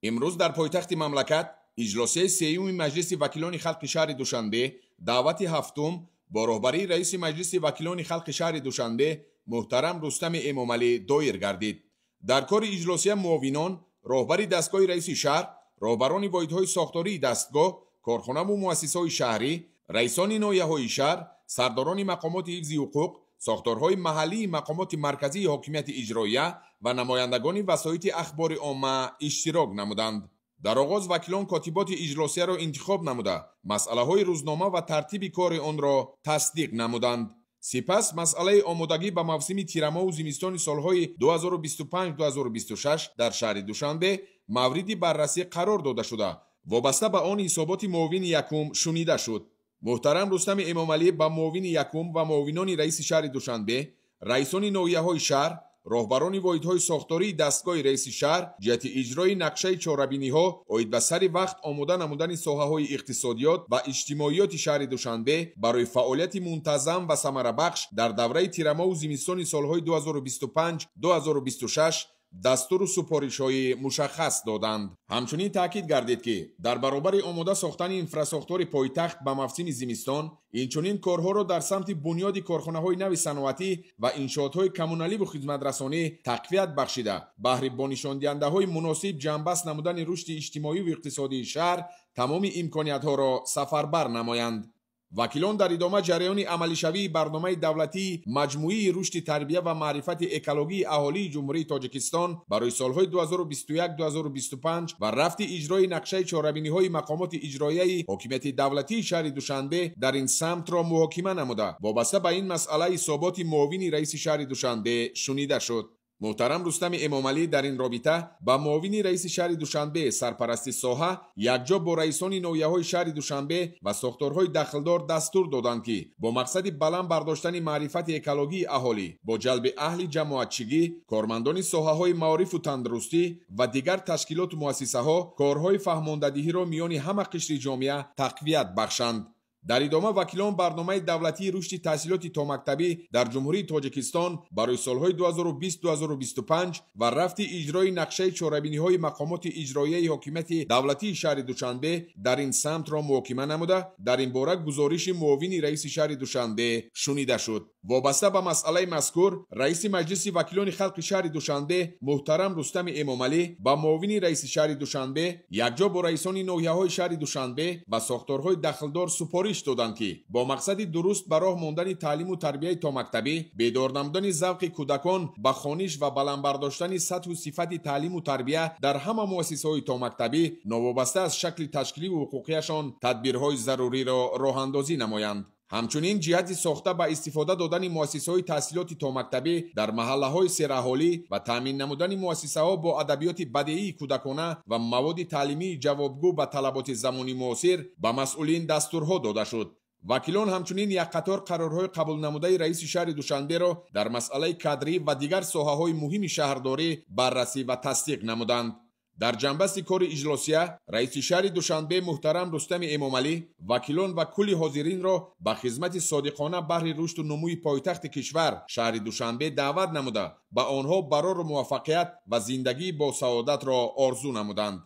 Имрӯз дар пойтахти мамлакат иҷлосияи сеюми Маҷлиси вакилони халқи шаҳри Душанбе даъвати ҳафтум бо роҳбарии раиси Маҷлиси вакилони халқи шаҳри Душанбе муҳтарам Рустами Эмомалӣ доир гардид. Дар кори иҷлосия муовинон, роҳбари дастгоҳи раиси шаҳр, роҳбарони воҳидҳои сохтории дастгоҳ, корхонаву муассисаҳои шаҳрӣ, раисони ноҳияҳои шаҳр, сардорони мақомоти ҳифзи ҳуқуқ, сохторҳои маҳаллии мақомоти марказии ҳокимияти иҷроия ва намояндагони васоити ахбори омма иштирок намуданд. Дар оғоз вакилон котиботи иҷлосияро интихоб намуда, масъалаҳои рӯзнома ва тартиби кори онро тасдиқ намуданд. Сипас масъалаи омодагӣ ба мавсими тирамоҳу зимистони солҳои 2025-2026 дар шаҳри Душанбе мавриди баррасӣ қарор дода шуда, вобаста ба он ҳисоботи муовини якум шунида шуд. Муҳтарам Рустами Эмомалӣ ба муовини якум ва муовинони раиси шаҳри Душанбе, раисони ноҳияҳои шаҳр, роҳбарони воҳидҳои сохтории дастгоҳи раиси шаҳр ҷиҳати иҷрои нақшаи чорабиниҳо оид ба сари вақт омода намудани соҳаҳои иқтисодиёт ва иҷтимоиёти шаҳри Душанбе барои фаъолияти мунтазам ва самарабахш дар давраи тирамоҳу зимистони солҳои 2025-2026 дастуру супоришҳои мушаххас доданд. Ҳамчунин таъкид гардид, ки дар баробари омода сохтани инфрасохтори пойтахт ба мавсими зимистон, инчунин корҳоро дар самти бунёди корхонаҳои нави саноатӣ ва иншоотҳои коммуналиву хизматрасонӣ тақвият бахшида, баҳри бо нишондиҳандаҳои муносиб ҷамъбаст намудани рушди иҷтимоиву иқтисодии шаҳр тамоми имкониятҳоро сафарбар намоянд. Вакилон дар идома ҷараёни амалишавии барномаи давлатии маҷмӯии рушди тарбия ва маърифати экологии аҳолии Ҷумҳурии Тоҷикистон барои солҳои 2021-2025 ва рафти иҷрои нақшаи чорабиниҳои мақомоти иҷроияи ҳокимияти давлатии шаҳри Душанбе дар ин самтро муҳокима намуда, вобаста ба ин масъала ҳисоботи муовини раиси шаҳри Душанбе шунида шуд. Муҳтарам Рустами Эмомалӣ дар ин робита ба муовини раиси шаҳри Душанбе сарпарасти соҳа якҷо бо раисони ноҳияҳои шаҳри Душанбе ва сохторҳои дахлдор дастур доданд, ки бо мақсади баланд бардоштани маърифати экологии аҳолӣ бо ҷалби аҳли ҷамоатчигӣ, кормандони соҳаҳои маорифу тандурустӣ ва дигар ташкилоту муассисаҳо корҳои фаҳмондадиҳиро миёни ҳама қишри ҷомеа тақвият бахшанд. Дар идома вакилон барномаи давлатии рушди таҳсилоти томактабӣ дар Ҷумҳурии Тоҷикистон барои солҳои 2020-2025 ва рафти иҷрои нақшаи чорабиниҳои мақомоти иҷроияи ҳокимияти давлатии шаҳри Душанбе дар ин самтро муҳокима намуда, дар ин бора гузориши муовини раиси шаҳри Душанбе шунида шуд. Вобаста ба масъалаи мазкур раиси Маҷлиси вакилони халқи шаҳри Душанбе муҳтарам Рустами Эмомалӣ ба муовини раиси шаҳри Душанбе якҷо бо раисони ноҳияҳои шаҳри Душанбе ва сохторҳои дахлдор супориш доданд, ки бо мақсади дуруст ба роҳ мондани таълиму тарбияи томактабӣ, бедор намудани завқи кӯдакон ба хониш ва баланд бардоштани сатҳу сифати таълиму тарбия дар ҳама муассисаҳои томактабӣ новобаста аз шакли ташкиливу ҳуқуқияшон тадбирҳои заруриро роҳандозӣ намоянд. Ҳамчунин ҷиҳати сохта ба истифода додани муассисаҳои таҳсилоти томактабӣ дар маҳаллаҳои сераҳолӣ ва таъмин намудани муассисаҳо бо адабиёти бадеии кӯдакона ва маводи таълимии ҷавобгӯ ба талаботи замони муосир ба масъулин дастурҳо дода шуд. Вакилон ҳамчунин як қатор қарорҳои қабулнамудаи раиси шаҳри Душанберо дар масъалаи кадрӣ ва дигар соҳаҳои муҳими шаҳрдорӣ баррасӣ ва тасдиқ намуданд. Дар ҷанбасти кори иҷлосия раиси шаҳри Душанбе муҳтарам Рустами Эмомалӣ вакилон ва кулли ҳозиринро ба хизмати содиқона баҳри рушду нумӯи пойтахти кишвар шаҳри Душанбе даъват намуда, ба онҳо барору муваффақият ва зиндагии босаодатро орзу намуданд.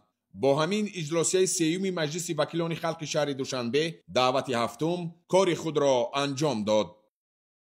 Бо ҳамин иҷлосияи сеюми Маҷлиси вакилони халқи шаҳри Душанбе даъвати ҳафтум кори худро анҷом дод.